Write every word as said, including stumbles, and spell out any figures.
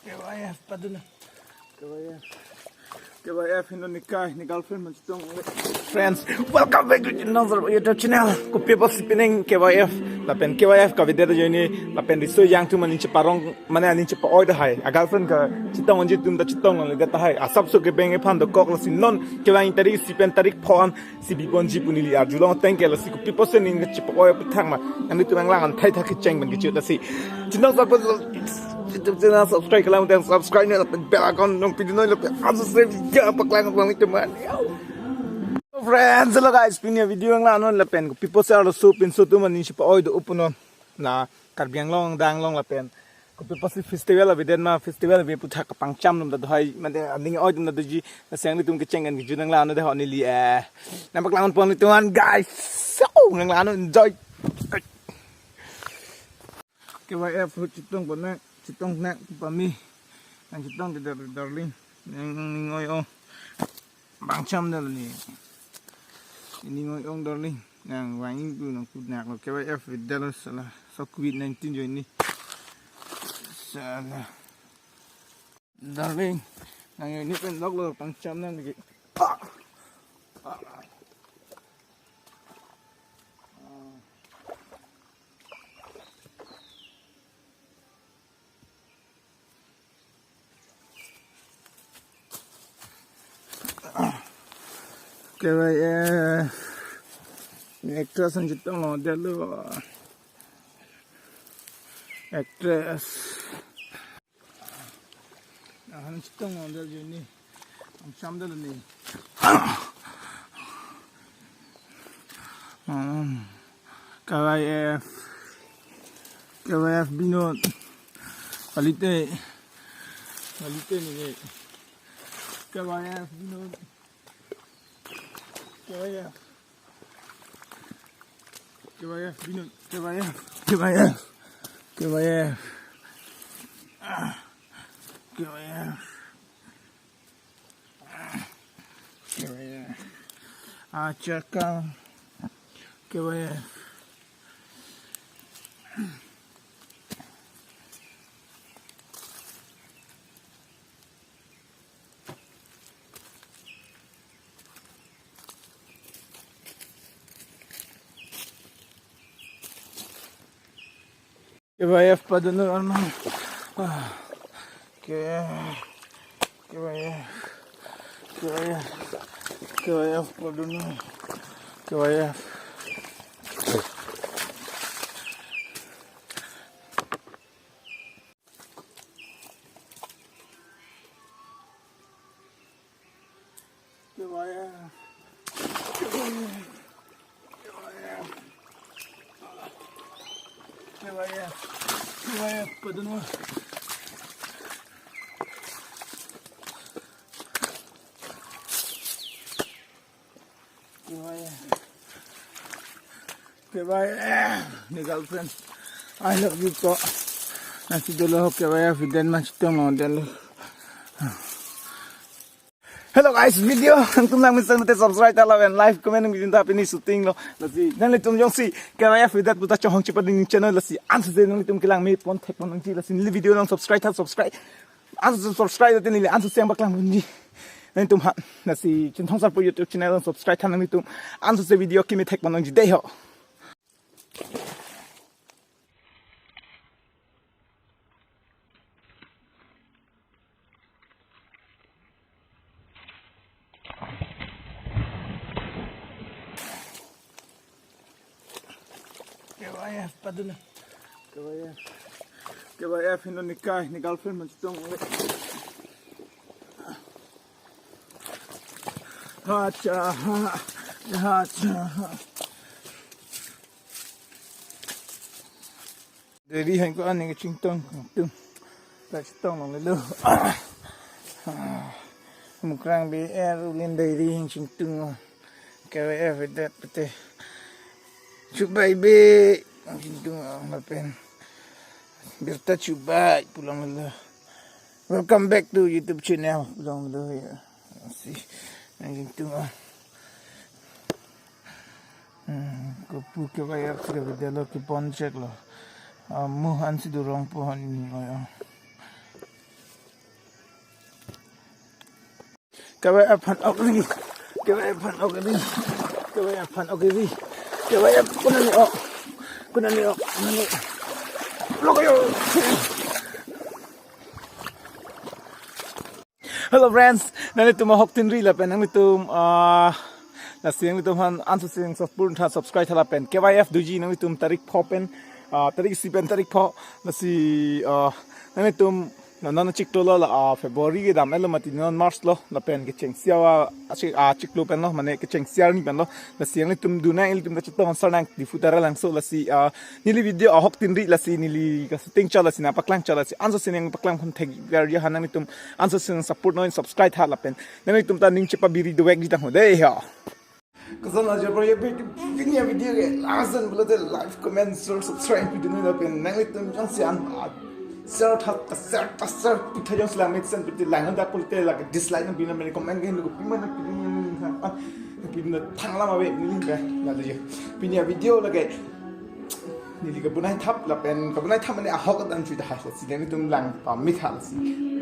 K Y F padun. K Y F. K Y F heno nikai, ne girlfriend man chetong. Friends, welcome back to another YouTube channel. Kopi apotsi pining K Y F, lapen K Y F kavedet ajoine, lapen riso jangthu aning cheparong, mane aning chepa-oi tahai. A girlfriend kachetong unji atum ta chetong longle tahai. Asapso kebeng ephan dokok lasi non kevang tarik isi pen tarik pho an si biponji pu neli arjulong ateng ke, lasi kopi apotsi ning chepa-oi aphuthak ma, nanglitum nanglang an thaitha kecheng pen kechut lasi. Channel support, YouTube channel subscribe kalang tang subscribe noi lapen bell icon nangpidun noi lapen aso se video paklang paklang itu man. Friends, hello guys, pini video nanglang non lapen kopi apotsi arloso pinso atum aning chepa-oi do-o pu non. La Karbi Anglong dang long lapen kopi apotsi festival avedet ma, festival ave aphuthak kapangcham atum ta dohai, mane aning oi atum ta doji, lasi nanglitum kecheng pen kejut nanglang non dei ho neli, eh, nangpaklang pon nanglitum an guys. So, nanglang non, enjoy. K Y F ahut chetong pon nang, chetong nang pami. Nangchetong de dar-, darling. Nang, nang ning oi-ong. Bangcham dal ni. Ning oi-ong darling. Nang vang ingpu nangkut nak lo K Y F dal sala. So covid nineteen ajoine. Sala. Darling. Nang ini pen lok lo bangcham nang lagi. Ah. Ah. K Y F. Actress nangchetong lo dei lo. Actress. Nangchetong lo dei ajoine. Bangcham dal ni. Hmm. K Y F. K Y F Binod. Kalite. Kalite ni. K Y F Binod. K Y F. K Y F Binod. K Y F. K Y F. K Y F. Ah. K Y F. K Y F. Achakal. K Y F. K Y F padun arma. Ah. K Y F. K Y F. K Y F. K Y F padun. K Y F. K Y F. K Y F. K Y F. K Y F padun. K Y F. K Y F. Ne girlfriend. I love you ko. Nangsi dolo K Y F den ma chetong lo dei lo. Hello guys, video nangtum lang mesen te subscribe ta lapen like comment nangpidun ta pini shooting lo. Lasi nanglitum jongsi K Y F avedet pu ta chonghong chepading channel lasi ansose nanglitum kelang me pon thek pon nangji, lasi neli video nang subscribe ta subscribe. Ansose subscribe ta neli ansose nangpaklang ponji. Nanglitum ha lasi Chinthong Sarpo YouTube channel subscribe ta nanglitum ansose video keme thek pon nangji dei ho. K Y F padun. K Y F. K Y F heno nikai, ne girlfriend man chetong. Hacha ha. Hacha ha. Deri hang ko ani kachingtong tum. Ta chetong longle lo. Mukrang B R ulin deri hang chingtung. K Y F det pete. Chubai be hang chingtung lapen. Birta chubai pu longle lo. Welcome back to YouTube channel pu longle lo ya. Si hang chingtung. Hmm, kopu K Y F si kavedet lo kepon chek lo. Ah, mu ansi durong po han ni lo ya. Kevai aphan ok ri. Kevai aphan ok ri. Kevai aphan ok ri. Kevai ap kunani ok. Kunani ok. Kunani. Lok yo. Hello friends, nanglitum ahok tin ri lapen nanglitum ah lasi nanglitum aphan anso sing support tha, subscribe tha lapen K Y F doji nanglitum tarik pho pen ah tarik isi pen tarik pho lasi ah nanglitum non non chiklo lo la ah February kedam elo mati non March lo lapen kechengsi a ah chiklo pen lo mane kechengsi arni pen lo lasi nanglitum dun nang ilitum kachetong sar nang Diphu Taralangso lasi ah neli video ahok tin ri lasi neli ka shooting chot lasi nangpaklang chot lasi anso sing nangpaklang khun thek gar ya ha nanglitum anso sing support non subscribe tha lapen nanglitum ta ning chepa biri dovek di tang ho dei ha. Koson ajo pro ye pini a video ke last and below the like comment share subscribe video non lapen nanglitum jongsi an share tha ta share ta share pitha jongsi la mesen piti lang da pulote la dislike non bina mane comment ke nu pima na pima na pima thang lama ve neli ke na le pini a video lake neli kabonai thap lapen kabonai thap mane ahok dan chuita ha si nanglitum lang pamit ha si.